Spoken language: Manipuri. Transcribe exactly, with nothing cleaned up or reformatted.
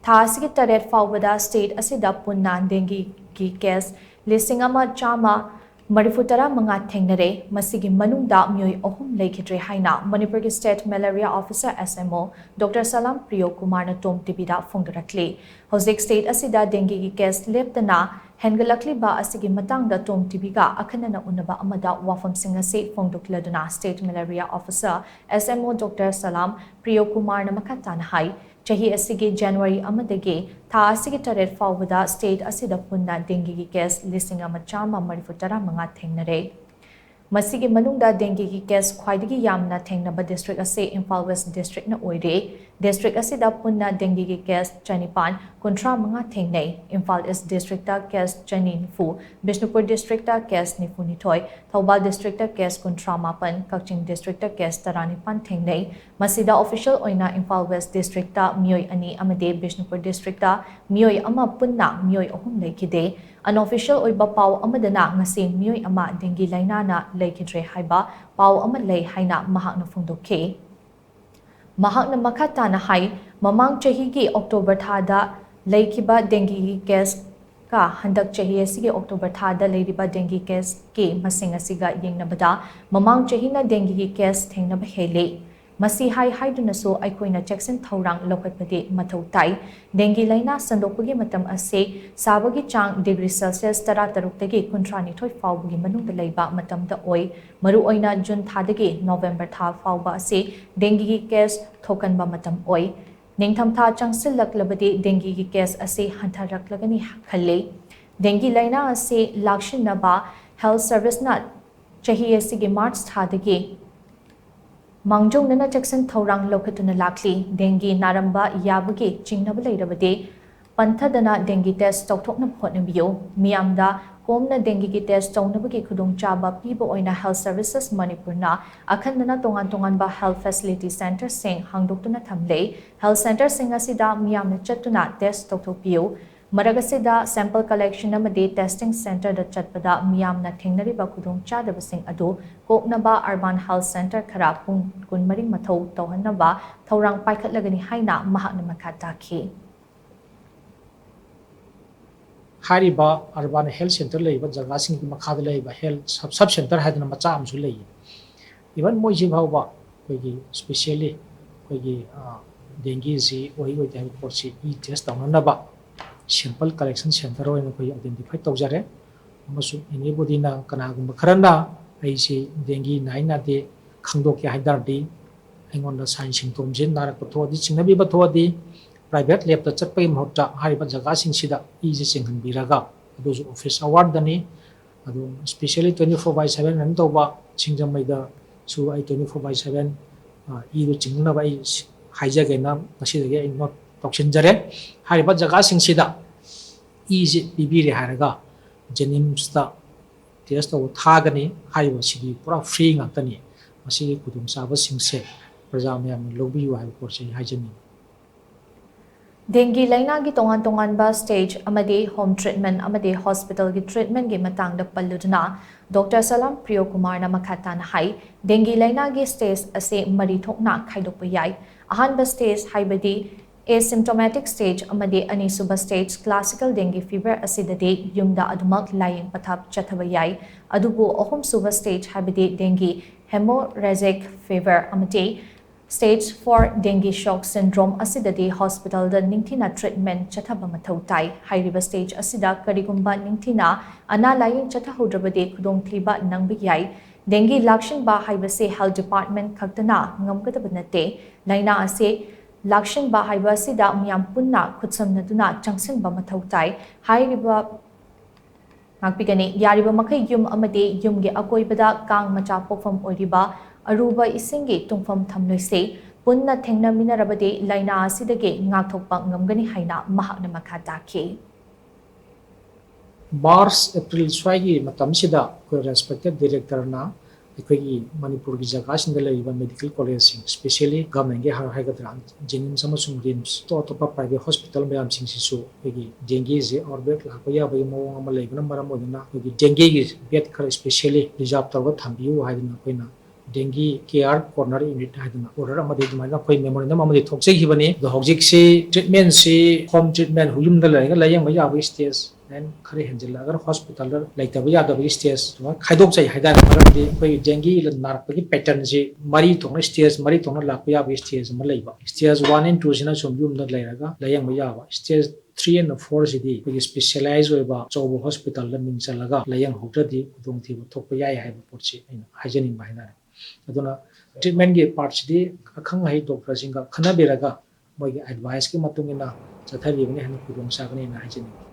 ꯊꯥ ꯑꯁꯤꯒꯤ ꯇꯔꯦꯠ ꯐꯥꯎꯕꯗ state ꯑꯁꯤꯗ ꯄꯨꯟꯅ dengueꯒꯤ case ꯂꯤꯁꯤꯡ ꯑꯃ ꯆꯥꯝꯃ ꯃꯔꯤꯐꯨ ꯇꯔꯥ ꯃꯉꯥ ꯊꯦꯡꯅꯔꯦ꯫ ꯃꯁꯤꯒꯤ ꯃꯅꯨꯡꯗ ꯃꯤꯑꯣꯏ ꯑꯍꯨꯝ ꯂꯩꯈꯤꯗ꯭ꯔꯦ ꯍꯥꯏꯅ ꯃꯅꯤꯄꯨꯔꯒꯤ state malaria officer, S M O, Doctor Salam Priyo Kumarꯅ Tom TVꯗ ꯐꯣꯡꯗꯣꯔꯛꯂꯤ꯫ ꯍꯧꯖꯤꯛ state ꯑꯁꯤꯗ dengueꯒꯤ case ꯂꯦꯞꯇꯅ ꯍꯦꯟꯒꯠꯂꯛꯂꯤꯕ ꯑꯁꯤꯒꯤ ꯃꯇꯥꯡꯗ Tom TVꯒ ꯑꯈꯟꯅꯅ ꯎꯅꯕ ꯑꯃꯗ ꯋꯥꯐꯝꯁꯤꯡ ꯑꯁꯤ ꯐꯣꯡꯗꯣꯛꯂꯗꯨꯅ state malaria officer, S M O, Doctor Salam Priyo Kumarꯅ ꯃꯈꯥ ꯇꯥꯅ ꯍꯥꯏ, ꯆꯍꯤ ꯑꯁꯤꯒꯤ January ꯑꯃꯗꯒꯤ ꯊꯥ ꯑꯁꯤꯒꯤ ꯇꯔꯦꯠ ꯐꯥꯎꯕꯗ state ꯑꯁꯤꯗ ꯄꯨꯟꯅ dengueꯒꯤ case ꯂꯤꯁꯤꯡ ꯑꯃ ꯆꯥꯝꯃ ꯃꯔꯤꯐꯨ ꯇꯔꯥ ꯃꯉꯥ ꯊꯦꯡꯅꯔꯦ꯫ ꯃꯁꯤꯒꯤ ꯃꯅꯨꯡꯗ dengueꯒꯤ case ꯈ꯭ꯋꯥꯏꯗꯒꯤ ꯌꯥꯝꯅ ꯊꯦꯡꯅꯕ district ꯑꯁꯤ Imphal West districtꯅ ꯑꯣꯏꯔꯦ꯫ District ꯑꯁꯤꯗ ꯄꯨꯟꯅ dengueꯒꯤ case ꯆꯅꯤꯄꯥꯟ ꯀꯨꯟꯊ꯭ꯔꯥ ꯃꯉꯥ ꯊꯦꯡꯅꯩ꯫ Imphal East districtꯇ case ꯆꯅꯤ ꯅꯤꯐꯨ, ꯕꯤꯁꯅꯨꯄꯨꯔ districtꯇ case ꯅꯤꯐꯨ ꯅꯤꯊꯣꯏ, ꯊꯧꯕꯥꯜ districtꯇ case ꯀꯨꯟꯊ꯭ꯔꯥ ꯃꯥꯄꯟ, ꯀꯛꯆꯤꯡ districtꯇ case ꯇꯔꯥꯅꯤꯄꯥꯟ ꯊꯦꯡꯅꯩ꯫ ꯃꯁꯤꯗ official ꯑꯣꯏꯅ Imphal West districtꯇ ꯃꯤꯑꯣꯏ ꯑꯅꯤ ꯑꯃꯗꯤ ꯕꯤꯁꯅꯨꯄꯨꯔ districtꯇ ꯃꯤꯑꯣꯏ ꯑꯃ, ꯄꯨꯟꯅ ꯃꯤꯑꯣꯏ ꯑꯍꯨꯝ ꯂꯩꯈꯤꯗꯦ꯫ Unofficial ꯑꯣꯏꯕ ꯄꯥꯎ ꯑꯃꯗꯅ ꯉꯁꯤ ꯃꯤꯑꯣꯏ ꯑꯃ dengue ꯂꯥꯏꯅꯥꯅ ꯂꯩꯈꯤꯗ꯭ꯔꯦ ꯍꯥꯏꯕ ꯄꯥꯎ ꯑꯃ ꯂꯩ ꯍꯥꯏꯅ ꯃꯍꯥꯛꯅ ꯐꯣꯡꯗꯣꯛꯈꯤ꯫ ꯃꯍꯥꯛꯅ ꯃꯈꯥ ꯇꯥꯅ ꯍꯥꯏ, ꯃꯃꯥꯡ ꯆꯍꯤꯒꯤ October ꯊꯥꯗ ꯂꯩꯈꯤꯕ dengueꯒꯤ case ꯀ ꯍꯟꯗꯛ ꯆꯍꯤ ꯑꯁꯤꯒꯤ October ꯊꯥꯗ ꯂꯩꯔꯤꯕ dengue caseꯀꯤ ꯃꯁꯤꯡ ꯑꯁꯤꯒ ꯌꯦꯡꯅꯕꯗ ꯃꯃꯥꯡ ꯆꯍꯤꯅ dengueꯒꯤ case ꯊꯦꯡꯅꯕ ꯍꯦꯜꯂꯤ꯫ ꯃꯁꯤ ꯍꯥꯏ ꯍꯥꯏꯗꯨꯅꯁꯨ ꯑꯩꯈꯣꯏꯅ ꯆꯦꯛꯁꯤꯟ ꯊꯧꯔꯥꯡ ꯂꯧꯈꯠꯄꯗꯤ ꯃꯊꯧ ꯇꯥꯏ꯫ Dengue ꯂꯥꯏꯅꯥ ꯁꯟꯗꯣꯛꯄꯒꯤ ꯃꯇꯝ ꯑꯁꯤ ꯁꯥꯕꯒꯤ ꯆꯥꯡ degree Celsius ꯇꯔꯥꯇꯔꯨꯛꯇꯒꯤ ꯀꯨꯟꯊ꯭ꯔꯥꯅꯤꯊꯣꯏ ꯐꯥꯎꯕꯒꯤ ꯃꯅꯨꯡꯗ ꯂꯩꯕ ꯃꯇꯝꯗ ꯑꯣꯏ꯫ ꯃꯔꯨꯑꯣꯏꯅ June ꯊꯥꯗꯒꯤ November ꯊꯥ ꯐꯥꯎꯕ ꯑꯁꯤ dengueꯒꯤ case ꯊꯣꯛꯀꯟꯕ ꯃꯇꯝ ꯑꯣꯏ꯫ ꯅꯤꯡꯊꯝꯊꯥ ꯆꯪꯁꯤꯜꯂꯛꯂꯕꯗꯤ dengueꯒꯤ case ꯑꯁꯤ ꯍꯟꯊꯔꯛꯂꯒꯅꯤ ꯈꯜꯂꯤ꯫ Dengue ꯂꯥꯏꯅꯥ ꯑꯁꯤ ꯂꯥꯛꯁꯤꯟꯅꯕ health serviceꯅ ꯆꯍꯤ ꯑꯁꯤꯒꯤ March ꯊꯥꯗꯒꯤ ꯃꯥꯡꯖꯧꯅꯅ ꯆꯦꯛꯁꯤꯟ ꯊꯧꯔꯥꯡ ꯂꯧꯈꯠꯇꯨꯅ ꯂꯥꯛꯂꯤ꯫ Dengue ꯅꯥꯔꯝꯕ ꯌꯥꯕꯒꯤ ꯆꯤꯡꯅꯕ ꯂꯩꯔꯕꯗꯤ ꯄꯟꯊꯗꯅ dengue test ꯇꯧꯊꯣꯛꯅꯕ ꯍꯣꯠꯅꯕꯤꯌꯨ꯫ ꯃꯤꯌꯥꯝꯗ ꯀꯣꯝꯅ dengueꯒꯤ test ꯇꯧꯅꯕꯒꯤ ꯈꯨꯗꯣꯡꯆꯥꯕ ꯄꯤꯕ ꯑꯣꯏꯅ Health Services ꯃꯅꯤꯄꯨꯔꯅ ꯑꯈꯟꯅꯅ ꯇꯣꯉꯥꯟ ꯇꯣꯉꯥꯟꯕ health facility centreꯁꯤꯡ ꯍꯥꯡꯗꯣꯛꯇꯨꯅ ꯊꯝꯂꯦ꯫ Health centreꯁꯤꯡ ꯑꯁꯤꯗ ꯃꯤꯌꯥꯝꯅ ꯆꯠꯇꯨꯅ test ꯇꯧꯊꯣꯛꯄꯤꯌꯨ꯫ ꯃꯔꯛ ꯑꯁꯤꯗ sample collection ꯑꯃꯗꯤ testing centreꯗ ꯆꯠꯄꯗ ꯃꯤꯌꯥꯝꯅ ꯊꯦꯡꯅꯔꯤꯕ ꯈꯨꯗꯣꯡꯆꯥꯗꯕꯁꯤꯡ ꯑꯗꯨ ꯀꯣꯛꯅꯕ urban health centre ꯈꯔ ꯄꯨꯡ ꯀꯨꯟꯃꯔꯤ ꯃꯊꯧ ꯇꯧꯍꯟꯅꯕ ꯊꯧꯔꯥꯡ ꯄꯥꯏꯈꯠꯂꯒꯅꯤ ꯍꯥꯏꯅ ꯃꯍꯥꯛꯅ ꯃꯈꯥ ꯇꯥꯈꯤ꯫ ꯍꯥꯏꯔꯤꯕ urban health centre ꯂꯩꯔꯤꯕ ꯖꯒꯥꯁꯤꯡꯒꯤ ꯃꯈꯥꯗ ꯂꯩꯔꯤꯕ health sub sub centre ꯍꯥꯏꯗꯅ ꯃꯆꯥ ꯑꯃꯁꯨ ꯂꯩꯌꯦ꯫ Even ꯃꯣꯏꯁꯤ ꯐꯥꯎꯕ ꯑꯩꯈꯣꯏꯒꯤ specially ꯑꯩꯈꯣꯏꯒꯤ dengueꯁꯤ ꯑꯣꯏ ꯑꯣꯏꯗꯦ ꯍꯥꯏꯕ ꯄꯣꯠꯁꯤ e test ꯇꯧꯅꯅꯕ sample collection centre ꯑꯣꯏꯅ ꯑꯩꯈꯣꯏ identify ꯇꯧꯖꯔꯦ꯫ ꯑꯃꯁꯨꯡ anybodyꯅ, ꯀꯅꯥꯒꯨꯝꯕ ꯈꯔꯅ ꯑꯩꯁꯤ dengue ꯅꯥꯏ ꯅꯥꯗꯦ ꯈꯪꯗꯣꯛꯀꯦ ꯍꯥꯏ ꯇꯥꯔꯗꯤ, ꯑꯩꯉꯣꯟꯗ sign symptomꯁꯦ ꯅꯥꯔꯛꯄ ꯊꯣꯛꯑꯗꯤ, ꯆꯤꯡꯅꯕꯤꯕ ꯊꯣꯛꯑꯗꯤ, private labꯇ ꯆꯠꯄꯒꯤ ꯃꯍꯨꯠꯇ ꯍꯥꯏꯔꯤꯕ ꯖꯒꯥꯁꯤꯡꯁꯤꯗ eꯁꯦ ꯆꯤꯡꯍꯟꯕꯤꯔꯒ, ꯑꯗꯨꯁꯨ office hourꯗꯅꯤ꯫ ꯑꯗꯨ specially twenty four by seven run ꯇꯧꯕ ꯁꯤꯡꯖꯃꯩꯗꯁꯨ ꯑꯩ twenty four by seven eꯗꯨ ꯆꯤꯡꯅꯅꯕ ꯑꯩ ꯍꯥꯏꯖꯒꯦꯅ ꯉꯁꯤꯗꯒꯤ ꯑꯩ note ꯇꯧꯁꯤꯟꯖꯔꯦ꯫ ꯍꯥꯏꯔꯤꯕ ꯖꯒꯥꯁꯤꯡꯁꯤꯗ eꯁꯦ ꯄꯤꯕꯤꯔꯦ ꯍꯥꯏꯔꯒ JNIMSꯇ test ꯇꯧꯕ ꯊꯥꯒꯅꯤ꯫ ꯍꯥꯏꯔꯤꯕꯁꯤꯗꯤ ꯄꯨꯔꯥ free ꯉꯥꯛꯇꯅꯤ꯫ ꯃꯁꯤꯒꯤ ꯈꯨꯗꯣꯡꯆꯥꯕꯁꯤꯡꯁꯦ ꯄ꯭ꯔꯖꯥ ꯃꯌꯥꯝꯅ ꯂꯧꯕꯤꯌꯨ ꯍꯥꯏꯕ ꯄꯣꯠꯁꯦ ꯑꯩ ꯍꯥꯏꯖꯅꯤꯡꯏ꯫ Dengue ꯂꯩꯅꯥꯒꯤ ꯇꯣꯉꯥꯟ ꯇꯣꯉꯥꯟꯕ stage ꯑꯃꯗꯤ home treatment ꯑꯃꯗꯤ hospitalꯒꯤ treatmentꯀꯤ ꯃꯇꯥꯡꯗ ꯄꯜꯂꯨꯗꯨꯅ Doctor Salam Priyokumarꯅ ꯃꯈꯥ ꯇꯥꯅ ꯍꯥꯏ, dengue ꯂꯩꯅꯥꯒꯤ stage ꯑꯁꯤ ꯃꯔꯤ ꯊꯣꯛꯅ ꯈꯥꯏꯗꯣꯛꯄ ꯌꯥꯏ꯫ ꯑꯍꯥꯟꯕ stage ꯍꯥꯏꯕꯗꯤ asymptomatic stage ꯑꯃꯗꯤ ꯑꯅꯤꯁꯨꯕ stage classical dengue fever ꯑꯁꯤꯗꯗꯤ ꯌꯨꯝꯗ ꯑꯗꯨꯃꯛ ꯂꯥꯌꯦꯡ ꯄꯊꯥꯞ ꯆꯠꯊꯕ ꯌꯥꯏ꯫ ꯑꯗꯨꯕꯨ ꯑꯍꯨꯝꯁꯨꯕ stage ꯍꯥꯏꯕꯗꯤ dengue hemorrhagic fever ꯑꯃꯗꯤ stage four dengue shock syndrome ꯑꯁꯤꯗꯗꯤ hospitalꯗ ꯅꯤꯡꯊꯤꯅ treatment ꯆꯠꯊꯕ ꯃꯊꯧ ꯇꯥꯏ꯫ ꯍꯥꯏꯔꯤꯕ stage ꯑꯁꯤꯗ ꯀꯔꯤꯒꯨꯝꯕ ꯅꯤꯡꯊꯤꯅ ꯑꯅꯥ ꯂꯥꯌꯦꯡ ꯆꯠꯊꯍꯧꯗ꯭ꯔꯕꯗꯤ ꯈꯨꯗꯣꯡꯊꯤꯕ ꯅꯪꯕ ꯌꯥꯏ꯫ Dengue ꯂꯥꯛꯁꯤꯟꯕ ꯍꯥꯏꯕꯁꯤ health department ꯈꯛꯇꯅ ꯉꯝꯒꯗꯕ ꯅꯠꯇꯦ꯫ ꯂꯥꯏꯅꯥ ꯑꯁꯤ ꯂꯥꯛꯁꯤꯟꯕ ꯍꯥꯏꯕ ꯑꯁꯤꯗ ꯃꯤꯌꯥꯝ ꯄꯨꯟꯅ ꯈꯨꯠꯁꯝꯅꯗꯨꯅ ꯆꯪꯁꯤꯟꯕ ꯃꯊꯧ ꯇꯥꯏ꯫ ꯍꯥꯏꯔꯤꯕ ꯉꯥꯛꯄꯤꯒꯅꯤ꯫ ꯌꯥꯔꯤꯕ ꯃꯈꯩ ꯌꯨꯝ ꯑꯃꯗꯤ ꯌꯨꯝꯒꯤ ꯑꯀꯣꯏꯕꯗ ꯀꯥꯡ ꯃꯆꯥ ꯄꯣꯛꯐꯝ ꯑꯣꯏꯔꯤꯕ ꯑꯔꯨꯕ ꯏꯁꯤꯡꯒꯤ ꯇꯨꯡꯐꯝ ꯊꯝꯂꯣꯏꯁꯤ꯫ ꯄꯨꯟꯅ ꯊꯦꯡꯅꯃꯤꯟꯅꯔꯕꯗꯤ ꯂꯥꯏꯅꯥ ꯑꯁꯤꯗꯒꯤ ꯉꯥꯛꯊꯣꯛꯄ ꯉꯝꯒꯅꯤ ꯍꯥꯏꯅ ꯃꯍꯥꯛꯅ ꯃꯈꯥ ꯇꯥꯈꯤ꯫ March, April ꯁ꯭ꯋꯥꯏꯒꯤ ꯃꯇꯝꯁꯤꯗ ꯑꯩꯈꯣꯏ respected directorꯅ ꯑꯩꯈꯣꯏꯒꯤ ꯃꯅꯤꯄꯨꯔꯒꯤ ꯖꯒꯥꯁꯤꯡꯗ ꯂꯩꯔꯤꯕ medical collegeꯁꯤꯡ, specially governmentꯀꯤ ꯍꯥꯏꯒꯗ꯭ꯔꯥ, JNIMS ꯑꯃꯁꯨꯡ RIMS, ꯑꯇꯣꯞ ꯑꯇꯣꯞꯄ private hospital ꯃꯌꯥꯝꯁꯤꯡꯁꯤꯁꯨ ꯑꯩꯈꯣꯏꯒꯤ dengueꯁꯦ outbreak ꯂꯥꯛꯄ ꯌꯥꯕꯒꯤ ꯃꯑꯣꯡ ꯑꯃ ꯂꯩꯕꯅ ꯃꯔꯝ ꯑꯣꯏꯗꯨꯅ ꯑꯩꯈꯣꯏꯒꯤ dengueꯒꯤ bed ꯈꯔ specially reserve ꯇꯧꯔꯒ ꯊꯝꯕꯤꯌꯨ ꯍꯥꯏꯗꯅ ꯑꯩꯈꯣꯏꯅ Dengue Care Corner Unit ꯍꯥꯏꯗꯅ order ꯑꯃꯗꯤ ꯑꯗꯨꯃꯥꯏꯅ ꯑꯩꯈꯣꯏ memorandum ꯑꯃꯗꯤ ꯊꯣꯛꯆꯈꯤꯕꯅꯤ꯫ ꯑꯗꯣ ꯍꯧꯖꯤꯛꯁꯤ treatmentꯁꯤ home treatment, ꯌꯨꯝꯗ ꯂꯩꯔꯒ ꯂꯥꯌꯦꯡꯕ ꯌꯥꯕꯒꯤ stage, then ꯈꯔ ꯍꯦꯟꯖꯤꯜꯂꯛꯑꯒꯅ hospitalꯗ ꯂꯩꯇꯕ ꯌꯥꯗꯕꯒꯤ stage ꯑꯗꯨꯃꯥꯏꯅ ꯈꯥꯏꯗꯣꯛꯆꯩ ꯍꯥꯏꯇꯥꯔꯦ꯫ ꯃꯔꯝꯗꯤ ꯑꯩꯈꯣꯏꯒꯤ dengue ꯅꯥꯔꯛꯄꯒꯤ patternꯁꯤ ꯃꯔꯤ ꯊꯣꯛꯅ, stage ꯃꯔꯤ ꯊꯣꯛꯅ ꯂꯥꯛꯄ ꯌꯥꯕꯒꯤ stage ꯑꯃ ꯂꯩꯕ꯫ Stage one and twoꯁꯤꯅ ꯁꯨꯝ ꯌꯨꯝꯗ ꯂꯩꯔꯒ ꯂꯥꯌꯦꯡꯕ ꯌꯥꯕ, stage three and fourꯁꯤꯗꯤ ꯑꯩꯈꯣꯏꯒꯤ specialize ꯑꯣꯏꯕ ꯑꯆꯧꯕ hospitalꯗ ꯃꯤꯡ ꯆꯜꯂꯒ ꯂꯥꯌꯦꯡꯍꯧꯗ꯭ꯔꯗꯤ ꯈꯨꯗꯣꯡꯊꯤꯕ ꯊꯣꯛꯄ ꯌꯥꯏ ꯍꯥꯏꯕ ꯄꯣꯠꯁꯤ ꯑꯩꯅ ꯍꯥꯏꯖꯅꯤꯡꯕ ꯍꯥꯏꯇꯥꯔꯦ꯫ ꯑꯗꯨꯅ treatmentꯀꯤ partꯁꯤꯗꯤ ꯑꯈꯪ ꯑꯍꯩ doctorꯁꯤꯡꯒ ꯈꯟꯅꯕꯤꯔꯒ ꯃꯣꯏꯒꯤ adviceꯀꯤ ꯃꯇꯨꯡ ꯏꯟꯅ ꯆꯠꯊꯕꯤꯕꯅ ꯍꯦꯟꯅ ꯈꯨꯗꯣꯡ ꯆꯥꯒꯅꯤꯅ ꯍꯥꯏꯖꯅꯤꯡꯉꯤ꯫